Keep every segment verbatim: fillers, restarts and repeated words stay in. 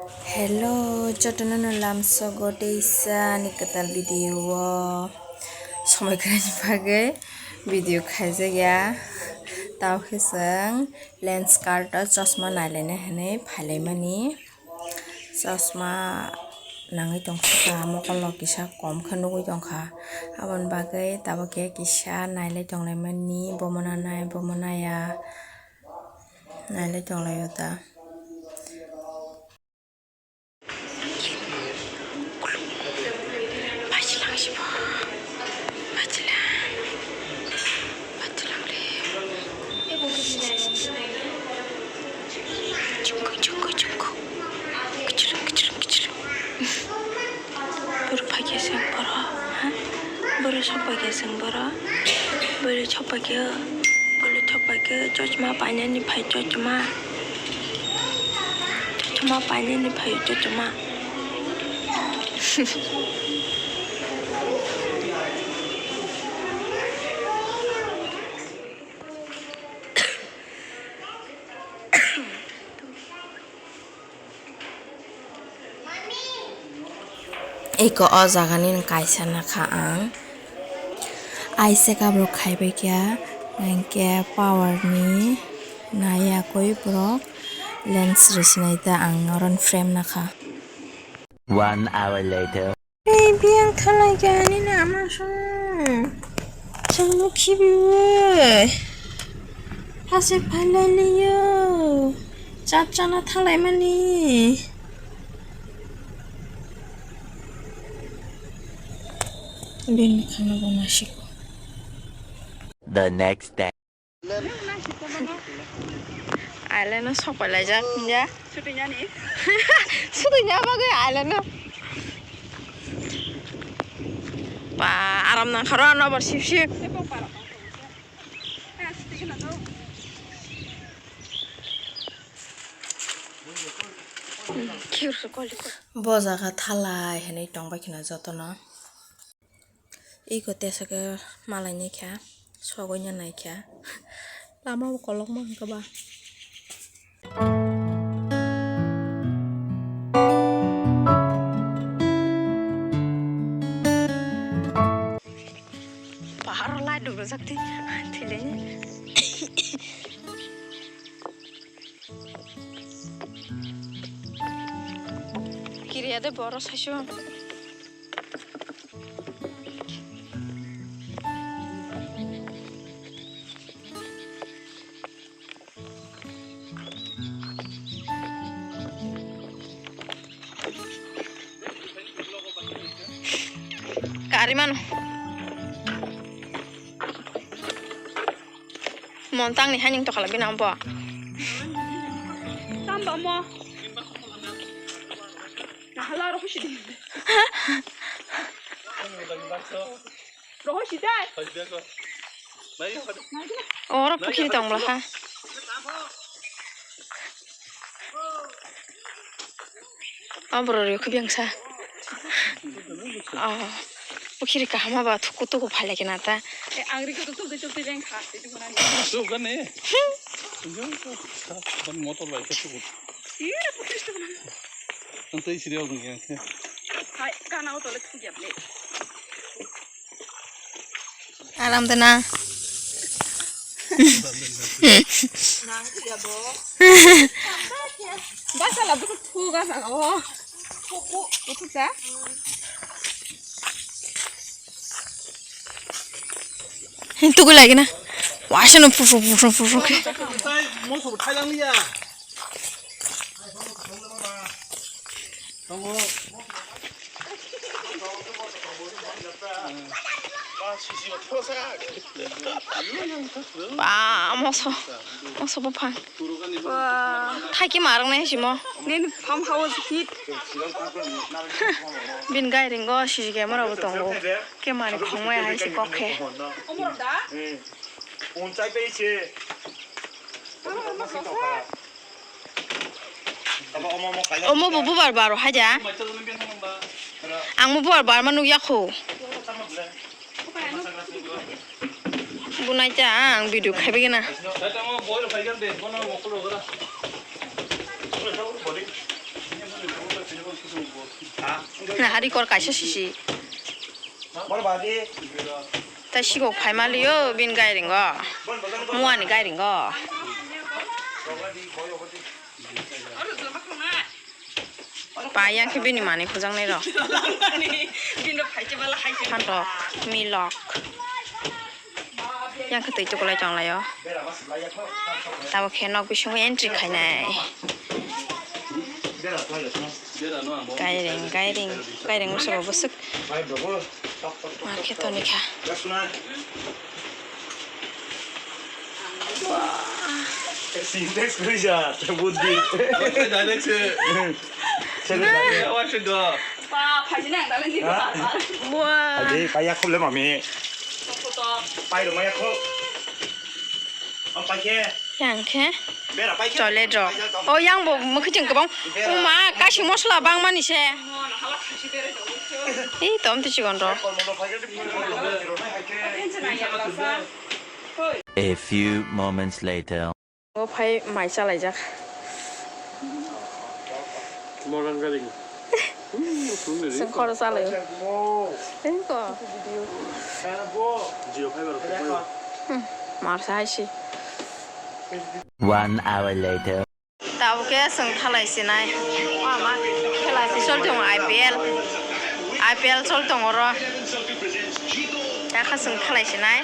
Hello, jotono no lamsogo teisa ni kwtal video o. Somoi kwrwini bagwi video khaijak ya. Tamo khe chwng lens card o chosma nailaina hinwi phailaimani. Chosma nangwi tongkha, mokolo kisa kom khe nugwi tongkha. Aboni bagwi tabuk khe kisa nailai tonglaimani, bomo nanai, bomo naya, nailai tonglaio ta. Chungkuk, chungkuk, chungkuk. Kichilung, kichilung, kichilung. Boro phai khe chwng boro, ha? Boro sok pai khe chwng boro. Boro sok pai khe, boro sok pai khe chosma painani phai chosma. Chosma painani phai chosma. Eko o jaga nini kaisa nakha ang. Aise kabrok khaibai kha, hingke power ni nai yakui borok lens rwsinai ta ang oro frame nakha. One hour later. Ei, biyang thalai kha nini ama song. Chwngno khibiwi. Hase phalai liyo. Chat chana thalai mani. Bini khana bo nasiko. The next day. Aileno sok pai laijak ya. Shooting ani. Shooting ya bagwi aileno. Ba, aram nang kharo ano bar sip sip. Bo jaga thalai hinwi tongbai kheno jotono. Iko teso khe malai naikha, sogwi no naikha. Lama bo kolokma hwnkhe ba. Paharo light rok rwjak twi, thwilaini. Kiriya de boro saiso. Kari mano. Montang ni hanyang tokala bina bo. Tamba mo. Nahala ro husi di. Oro pukhiri tong bwla ha. O borok rok khe biyang sa. O pukhiri kaham ba thuku tuku phai lai khe na ta. Ang ri khe tuk tuk tuk tuk leng kha. Tuk gani. Motor bai khe tuk. Ira pukhiri tuk. Ang tei siri o dong yang khe. Hai kana o tole tuk ya ble. Alam tenang. Basa lah butuh tuh kan oh. Butuh sa. Itu gue lagi nah. Wah, sana pufu pufu pufu. Mau coba Thailand ya. Ba, moso, moso buphang. Ba, thaiki ma rwngnai simo. Nini farm house hit. Bini gairingo C C camera bo tongo. Camera ni khongmaya hai se kok khe. Omo bo bubar baro haida. Ang bo bubar barma nukya kho. Bunai ta ang video khaibai gana. Na hari kor kaisa sisi. Tai sikok phaima liyo bin gairingo. Muani gairingo. Pa yang khe bini manwi phujaknai rok. Phantok, milok. Yang khe twi tukulai tonglaio. Tabuk khe nok bisingo entry khainai. Gairing, gairing, gairing bwswk bwswk. Ma khe tonikha. Sintex kwrwi ja, buddhi. Direct se. Sebe dai. Awa se do. Pa, phaji nang dalai ni. Ha? Ba. Wah. Aje, kaya khule mami. Pai rw maya kho. Ang pai khe. Yang khe. Bera pai khe. Toilet rok. O yang bo mwkhwtwng kwbang. Bera. Uma, kasing mosla bangmani se. Ei, tom twi chikon rok. A few moments later. O phai mai chalaijak. Morgan gari. Sing khoro chalaio. Tengko. Jio fiber. Hmm, marsa hai si. One hour later. Tabuk khe chwng thalai sinai. Ama khelai si chol tongo I P L. I P L chol tongo oro. Yakha chwng thalai sinai.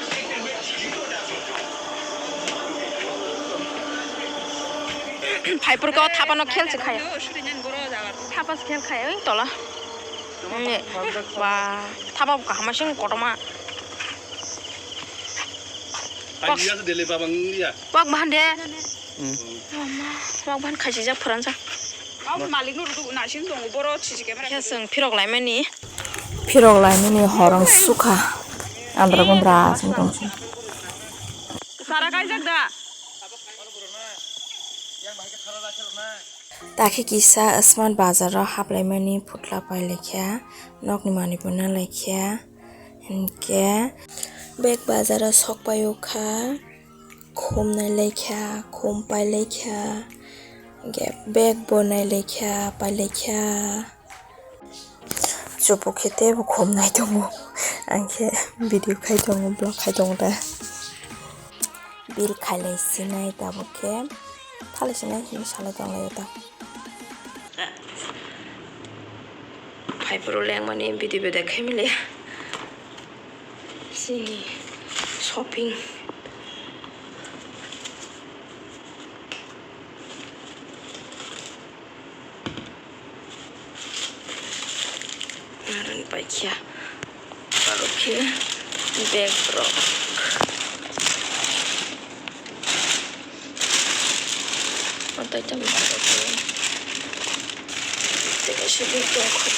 Phaipor ko thapano khel se khai. Thapas khel khai oi tola. Ne, ba, thapa kaham sing kotorma. Pok. Pok bahan de. Hmm. Pok bahan khaisijak phuranjak. Ang malik no rudu na sing tongo boro sisi camera. Khe chwng phirok laimani. Phirok laimani horong sukha. Andra gundra sing tong sing. Sara kaijak da. Takhe kisa Smart Bazar o haplaimani phutla pailaikha, nokni manwi bo nalaikha, hinkhe bag bazar o sokpai o kha, khum nailaikha, khum pailaikha, hinkhe bag bo nailaikha, pailaikha. Chupuk khe teibo khum nai tongo. Ang khe video khai tongo, vlog khai tongo da. Bill khailai sinai tabuk khe. Thalai sinai hinwi salai tonglaio ta. Phaiphuru lengmani video bedek khai mili. Sini shopping. Narwng paikha. Aro khe bag rok. Atai tamo khe. Tei kaisa bag tongkha.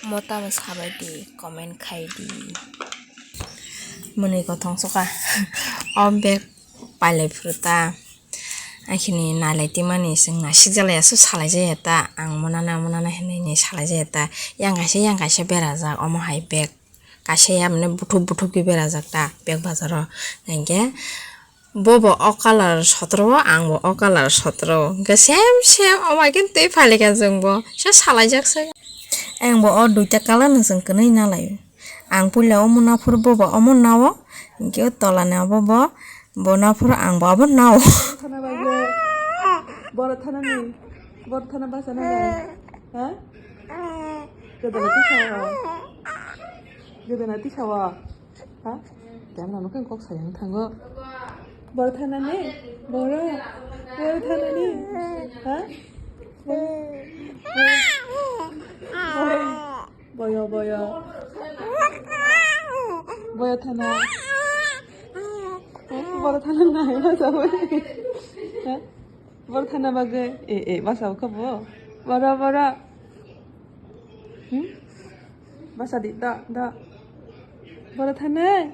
Mo tamo sabai di, comment khai di. Mwnwi kothong soka. O bag pailai phuru ta. Akhini nailai timani chwng naisik jalai aswk salai jaya ta. Ang mwnana mwnana hinwi ni salai jaya ta. Yang kaisa yang kaisa berajak omo hai bag. Kaisa ya mane buthuk buthuk khe berajak ta bag bazaro. Hinkhe Bo bo o colour sotro o, ang bo o colour sotro o. Hwnkhe same same, omo hai khe twi phalikha chwng bo. Se salaijak se. Ang bo o duita colour no chwng kwnwi nalai o. Ang puila omo naphuru bo bo omo nao. Hwnkhe o tola ni abo bo, bo naphuru ang bo abo nao. Thana bagwi. Boro thana ni. Boro thana basa na nai. Ha? Kedana tisa o. Kedana tisa o. Ha? Camera no khe kok sayang thango. Boro thana ni? Boro? Boro thana ni? Ha? Boro? Boyo, boyo. Boyo thana. Boro thana nai ma sabai. Ha? Boro thana bagwi. E, e, basa kha bo. Boro, boro. Hmm? Basa di, da, da. Boro thana.